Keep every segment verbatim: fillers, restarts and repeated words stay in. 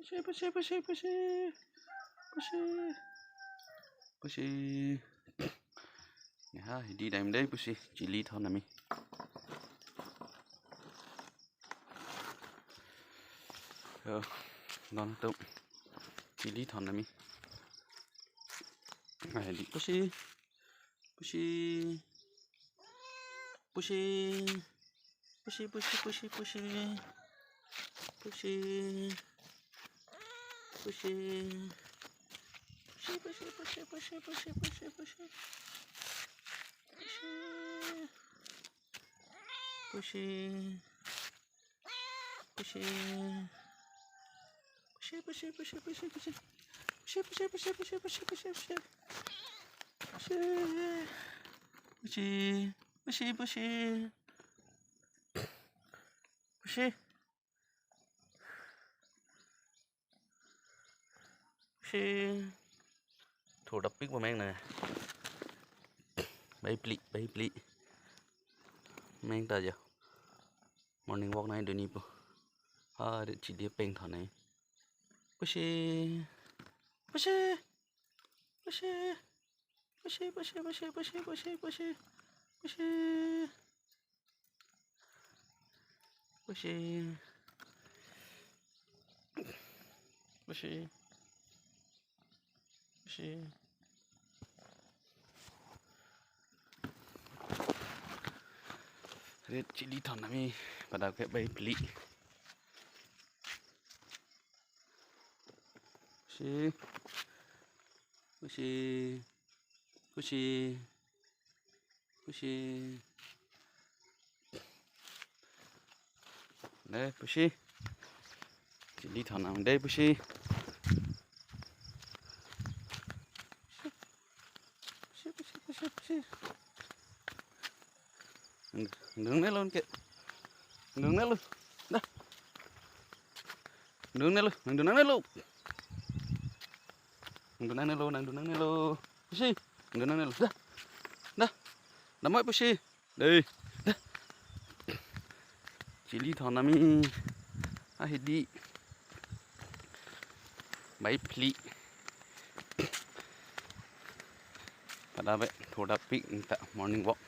Pusi, pusi, pusi, pusi. Pusi. Pusi. Ya, hidi dam dei pusi. Chili thon nami. Yo, don atum. Chili thon nami. Ah, hidi. Pusi. Pusi. Pusi. Pusi, pusi, pusi, pusi. Pusi. Pusi. Pusi, pusi, pusi, pusi, pusi, pusi, pusi. Pusi. Pusi. Pusi. Pusi, pusi, pusi, pusi, pusi. Pusi, pusi, pusi, pusi, pusi, pusi. Pusi. Pusi. Pusi, pusi. Pusi. Pusi. Thurdapik ba meng na. Bai phli, bai phli. Meng ta jo. Morning walk nangdunji pu. Ha, rit chidi peng thon nai. Pusi. Pusi. Pusi. Pusi, pusi, pusi, pusi, pusi, pusi. Pusi. Pusi. Pusi. Pusi. Rit chili thon nami pada ke bai phli. Pusi. Pusi. Pusi. Pusi. Dei, pusi. Chili thon nang dei, pusi. Pusi, pusi, pusi, pusi. Nang dung ne lun ke. Nang dung ne lun. Dah. Nang dung ne lun, nang dung ne lun. Nang dung ne lun, nang dung ne lun. Pusi, nang dung ne lun. Dah. Dah. Damai pusi. Dei. Dah. Chili thon nami. Ah, hidi. Bai phli. Pada be thurdapik ta morning walk.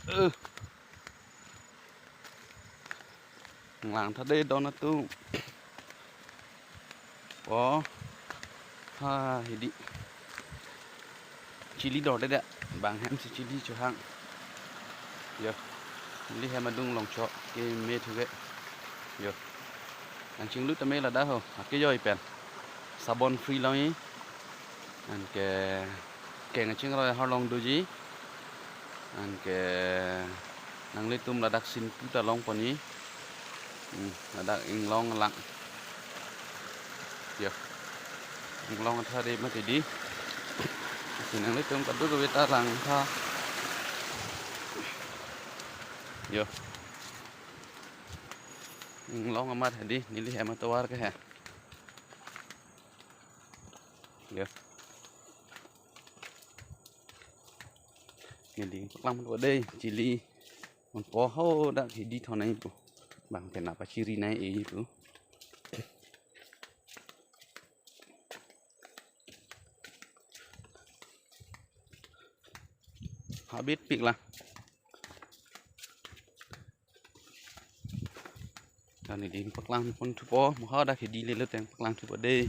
Eh. Lang tha dei don atum. Oh. Ha, hidi. Chili dor dei da. Bang hem si chili chohang. Yo. Neli hem adung longchok ke me thuke. Yo. Nang chinglu tame ladak ho. Ake joi pen. Sabon free longji. Anke keng chingroi harlong doji. Anke nanglitum ladak sinpu ta longponji. Hmm, ladak inglong lang. Yo. Inglong athare mati dei. Si nanglitum kadokave ta lang tha. Yo. Inglong amat hadi neli hem atovar ke he. Yo. Neli paklang pu dei, chili. Mon po ho dak hidi thon nai pu. Bang kena pachiri nai e pu. Habit pik la. Tani din paklang pon thupo, mo ha dak hidi lelo teng paklang thupo dei.